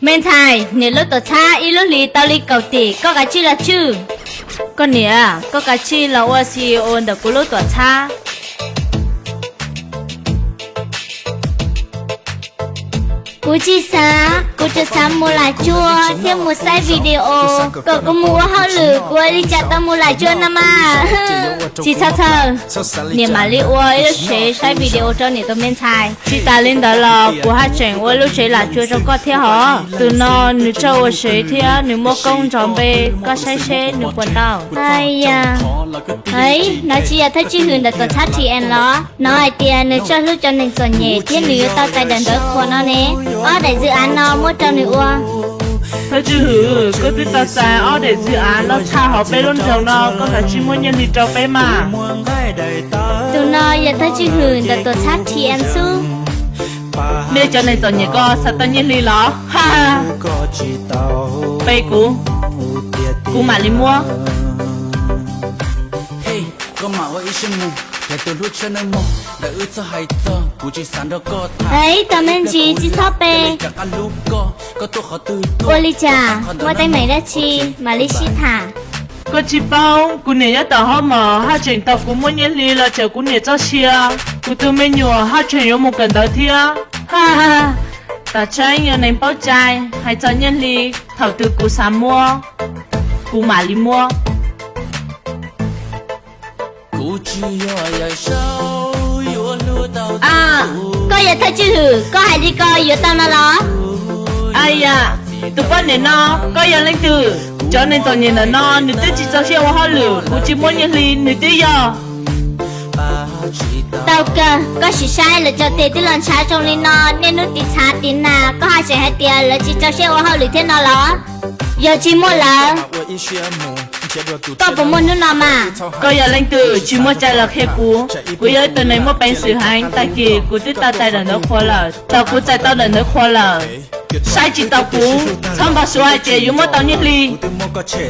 Me ntxhais, niam lub tuam txhab ib lub hlis tau li kaum tim, koj kav tsij los tswj. Koj niam, koj kav tsij los ua C E O ntawm kuv lub tuam txhab. Kuv tsis xav, kuv tsuas xav mus lam tsuag thiab mus saib video. Kom kuv mus ua hauj lwm, kuv ua li cas tau mus lam tsuag no mas. Tsis txhob txhawj, niam mam li ua ib lub tsev saib video rau niam tus me ntxhais. Tsis tas li ntawd los kuv haj tseem ua lub tsev lam tsuag rau koj thiab hos. Tus no nws txawj ua tsev thiab nws muaj koob nrov npe, koj saib seb nws puas tau. Ai ya, hais, no tsis yog thawj tswj hwm ntawm tuam txhab T M los? No hais tias nws txawj hlub cov neeg txom nyem thiab nws yuav tau txais daim ntawv qhuas no ne. Ob daim zwj av no muab rau nws ua. Thawj tswj hwm, koj twb tau txais ob daim zwj av no tshaj hauv peb lub nroog no, koj kav tsij muab nyiaj hli rau peb mas. Tus no yog thawj tswj hwm ntawm tuam txhab T M xwb. Nej cov neeg txom nyem ko xav tau nyiaj hli los? Pe kuv, kuv mam li muab. Ib tug me ntsis tsis txhob pe. Ua li cas, muaj teeb meem dab tsi mam li sib tham. Koj tsis paub, kuv niam nyob tom hoob mos haj tseem tau kuv muab nyiaj hli los cawm kuv niam txoj sia. Kuv tus me nyuam haj tseem yuav mus kawm ntawv thiab. Tam tseeb yog neeg paub cai, hais txog nyiaj hli, thaum twg kuv xav muab, kuv mam li muab. Koj yog thawj tswj hwm, koj hais li ko yuav tau no los? Aya, tus poj niam no, koj yog leej twg? Cov neeg txom nyem ntawm no nws twb tsis txaus siab ua hauj lwm, kuv tsis muab nyiaj hli nws twb yog. Tau kawg, koj sim saib lawv cov tes twb los ntshav zoo li no, niaj hnub tiv txhav tiv nas, koj haj tseem hais tias lawv tsis txaus siab ua hauj lwm thiab no los? Yog tsis muaj lawv, koj puas muaj hnub no mas? Koj yog leej twg tsis muaj cai los qhia kuv. Kuv yog ib tug neeg muaj peev xwm heev, tag kis kuv twb tau txais daim ntawv qhuas lawm. Thaum kuv txais tau daim ntawv qhuas lawm, saib tsis taus kuv, txhob npau suav hais tias yuav muab tau nyiaj hli.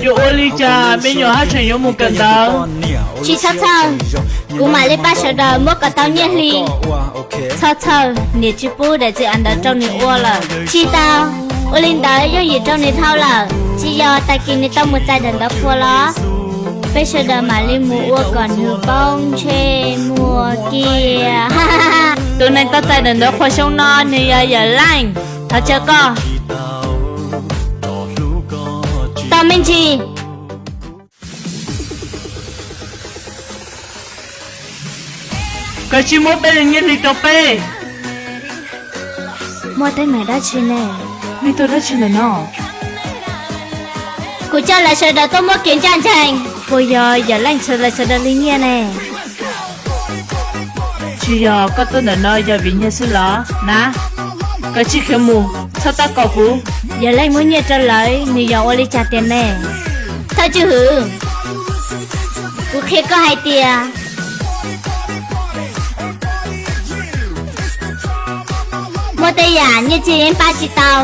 Yuav ua li cas me nyuam haj tseem yuav mus kawm ntawv? Tsis txhob txhawj, kuv mam li pab sawv daws muab kom tau nyiaj hli. Txhob txhawj, niam tsis pub daim txwv av ntawd rau nws ua lawm. Tsis tau, ua li ntawd yooj yim rau nws dhau lawm. Tsis yog tag kis nws tau mus txais daim ntawv qhuas los? Peb sawv daws mam li mus ua kom nws poob ntsej muag kiag. Tus neeg tau txais daim ntawv qhuas xyoo no nws yog Yawm Leej. Thov caw koj tau me ntsis. Koj tsis muab peb li nyiaj hli rau peb. Muaj teeb meem dab tsi ne? Nej tuaj dab tsi ntawm no? Kuv coj lawv sawv daws tuaj muab kev ncaj ncees. Puas yog Yawm Leej txhawb lawv sawv daws li nyiaj ne? Tsis yog, koj tuaj ntawm no yog vim nyiaj xwb los? Na, koj tsis khiav mus, txhob tab kaum kuv. Yawm Leej muab nyiaj rau lawv, nws yog ua li cas tiag ne? Thawj tswj hwm, kuv qhia koj hais tias muaj tej yam nyiaj txiag yeej pab tsis tau.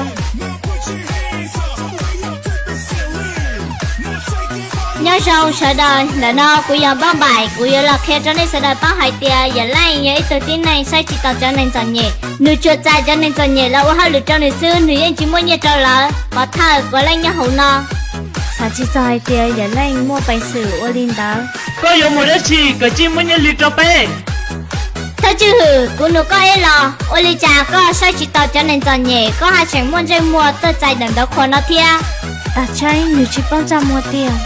Nyob zoo sawv daws, ntawm no kuv yog Npauj Npaim, kuv yuav los qhia rau nej sawv daws paub hais tias Yawm Leej yog ib tug tib neeg saib tsis taus cov neeg txom nyem. Nws tsuas txais cov neeg txom nyem los ua hauj lwm rau nws xwb, nws yeej tsis muaj nyiaj rau lawv. Pov thawj, kuv leej nyob hauv no. Xav tsis txog hais tias Yawm Leej muaj peev xwm ua li ntawd. Koj yuav mus dab tsi? Koj cia li muab nyiaj hli rau peb. Thawj tswj hwm, kuv nug koj ib los, ua li cas koj saib tsis taus cov neeg txom nyem, koj haj tseem muaj ntsej muag tuaj txais daim ntawv qhuas no thiab? Tam tseeb nws tsis paub ntsej muag tiag.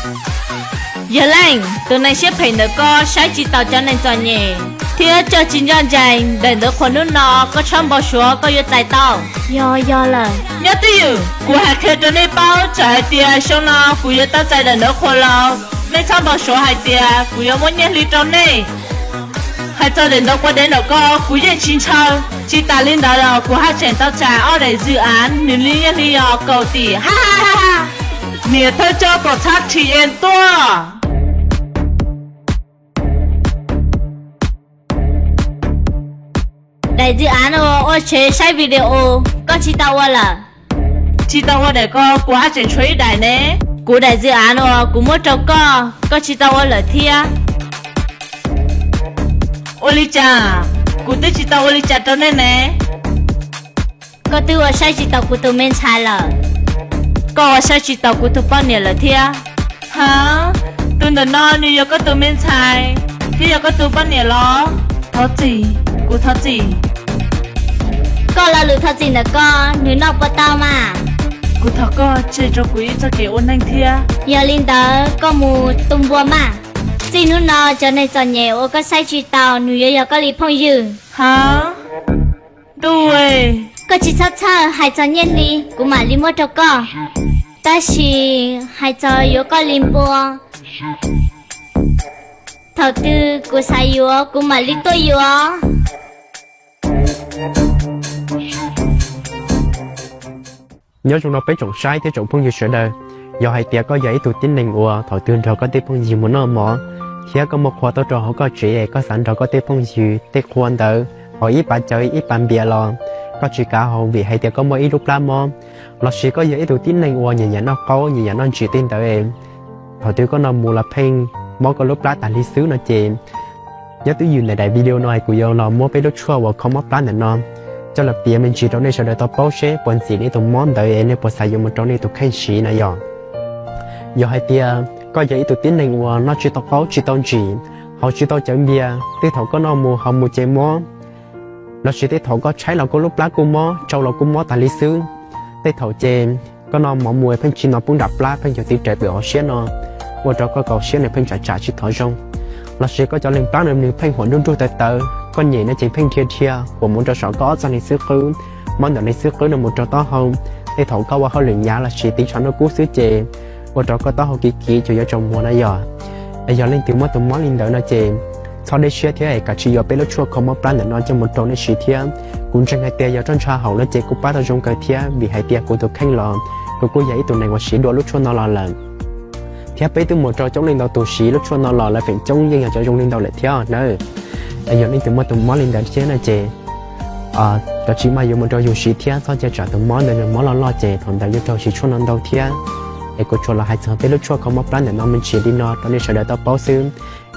Yawg Leej, tus neeg siab phem ntawm koj saib tsis taus cov neeg txom nyem thiab coj tsis ncaj ncees. Daim ntawv qhuas hnub no koj txhob npau suav koj yuav txais tau. Yog, yog lawm. Nyob twj ywm, kuv hais qhia rau nej paub, txawm hais tias xyoo no kuv yuav tau txais daim ntawv qhuas los nej txhob npau suav hais tias kuv yuav muab nyiaj hli rau nej. Hais txog daim ntawv quav dev ntawm koj, kuv yeej tsis ntshaw. Tsis tas li ntawd los kuv haj tseem tau txais ob daim zwm av, nws li nyiaj hli yog kaum tim. Ha ha ha ha. Niam thawj coj tuam txhab T M tuaj. Daim zwm av no ua tsev saib video, koj tsis tau ua lawm? Tsis tau ua daim ko, kuv haj tseem tshuav ib daim ne. Kuv daim zwm av no kuv muab rau koj, koj tsis tau ua lawm thiab. Ua li cas, kuv twb tsis tau ua li cas rau nej ne. Koj twb ua saib tsis taus kuv tus me ntxhais lawm. Koj ua saib tsis taus kuv tus poj niam lawm thiab. Ha, tus ntawm no nws yog koj tus me ntxhais thiab yog koj tus poj niam los? Thov txim, kuv thov txim. Koj lo lus thov txim ntawm koj, nws noj puas tau mas? Kuv thov koj tseg rau kuv ib txoj kev ua neej thiab. Yog li ntawd koj mus tu npua mas. Txij hnub no cov neeg txom nyem uas koj saib tsis taus nws yuav yog koj li phooj ywg. Ha, ntuj, koj tsis txhob txhawj, hais txog nyiaj hli kuv mam li muab rau koj, tab sis hais txog yuav koj li npua, thaum twg kuv xav yuav kuv mam li tuaj yuav. Nyob zoo rau peb tsoom saib thiab tsoom phooj ywg sawv daws. Yog hais tias koj yog ib tug tib neeg uas thaum twg nrog koj tej phooj ywg mus noj mov, thiab koj muaj qhua tuaj rau hauv koj tsev, koj xav nrog koj tej phooj ywg tej qhua ntawd haus ib pas cawv ib pas npias los koj tsis kav haus vim hais tias koj muaj ib lub plab mob, lossis koj yog ib tug tib neeg uas nyiam yam noj qaub nyiam yam noj ntsis tej ntawd, thaum twg koj noj mus los pheej mob koj lub plab tas li xwb no ces, nyob twj ywm ntawm daim video no kuv yuav los muab peb lub tshuaj uas kho mob plab ntawm no coj los piav me ntsis rau nej sawv daws tau paub seb puas ntxim nej tus mob ntawd es nej puas xav yuav mus rau nej tus kheej siv na yom. Yog hais tias koj yog ib tug tib neeg uas noj tsis tau qaub tsis tau ntsim, haus tsis tau cawv npias, tej thaum koj noj mus haus mus ces mob, lossis tej thaum koj tshaib los koj lub plab kuj mob, tsau los kuj mob tas li xwb. Tej thaum ces koj noj mov mus pheej tsis hnov pub nram plab, pheej yuav tiv rawv pem hauv siab no, ua rau koj kaum siab nws pheej tsam tsam tsis thov zoo. Lossis koj cov leeg plab no nws pheej huam nruj nruj tawv tawv, koj nyem no ces pheej dhia dhia huam mus rau saum koj ob txoj neeg xwb qwb, mob ntawm neeg xwb qwb no mus rau taub hau. Tej thaum koj ua hauj lwm hnyav lossis tiv tsho hnub kub xwb ces ua rau koj taub hau kiv kiv ces yuav tsaus muag na yom. Es yog leej twg muaj tus mob li ntawd no ces txhob deb siab thiab es kav tsij yuav peb lub tshuaj kho mob plab ntawm no coj mus rau nej siv thiab. Kuv ntseeg hais tias yog roj ntsha haum no ces kuj pab tau zoo kawg thiab, vim hais tias kuv tus kheej los kuv kuj yog ib tug neeg uas siv dua lub tshuaj no los lawm. Thiab peb twb mus rau coob leej ntau tus siv lub tshuaj no los lawv feem coob yeej yog cov zoo li ntawd lawm thiab nawb. Es yog leej twg muaj tus mob li ntawd thiab no ces kav tsij maj yuav mus rau yus siv thiab, txhob cia tsam tus mob ntawd nws mob loj loj ces thaum ntawd yuav raug siv tshuaj no ntau thiab. Es kuv tsuas los hais txog peb lub tshuaj kho mob plab ntawm no me ntsis li no rau nej sawv daws tau paub xwb.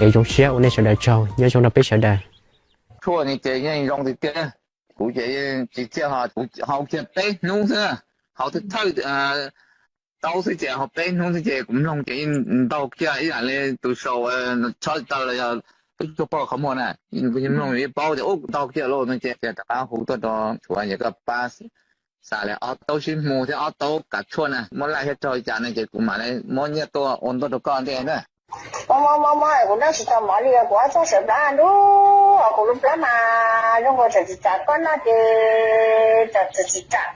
Es zoo siab ua nej sawv daws tsaug, nyob zoo rau peb sawv daws. Tshuaj no ces yeej zoo tiag tiag. Kuv ces tsis txiaj ho kuv haus kiag peb hnub xwb, haus thawj thawj tau xwb ces haus peb hnub xwb ces kuv mloog ces yeej ntau kiag ib yam li tus sau tshawb taw los yog peb tshuaj poj qhov muag na. Kuv yeej mloog yeej paub tias ub ntau kiag lauj no ces rov qab hu tuaj rau tsuav ces koj pab xa li ob taub sib hmu thiab ob taub kav tshuaj na, muab laj thiab raug li cas no ces kuv mam li muab nyiaj tuaj ua ntuj rau koj ntej na. Mob mob mob mob kuv noj tsis tau mov li, kuv ob txoj sawv plab ntuj, kuv lub plab mas zoo nkaus tseem tsis tsam, koj noj ces tseem tsis tsam.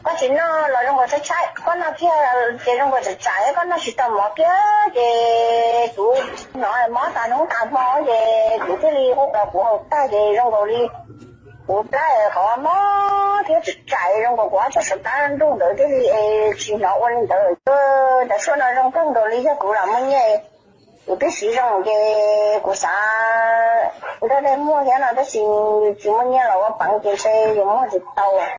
Koj tsis noj los zoo nkaus tshaib tshaib, koj noj kiag ces zoo nkaus tseem tsam, koj noj tsis tau mov kiag ces kuv hnov mob tas hnub tas hmo ces kuv thiaj li hu los kuv haus tag ces zoo nkaus li kuv plab qhov mob thiab tseem tsam zoo nkaus kuv ob txoj sawv plab ntuj ntawd thiaj li tsis hnov ua li ntawd. Cov tshuaj no zoo kawg nkaus li, yog kuv los muaj nyiaj, kuv twb siv zoo ces kuv xav nrog nej muag thiab no tab sis tsis muaj nyiaj los ua peev ces ntshe yuav muag tsis tau.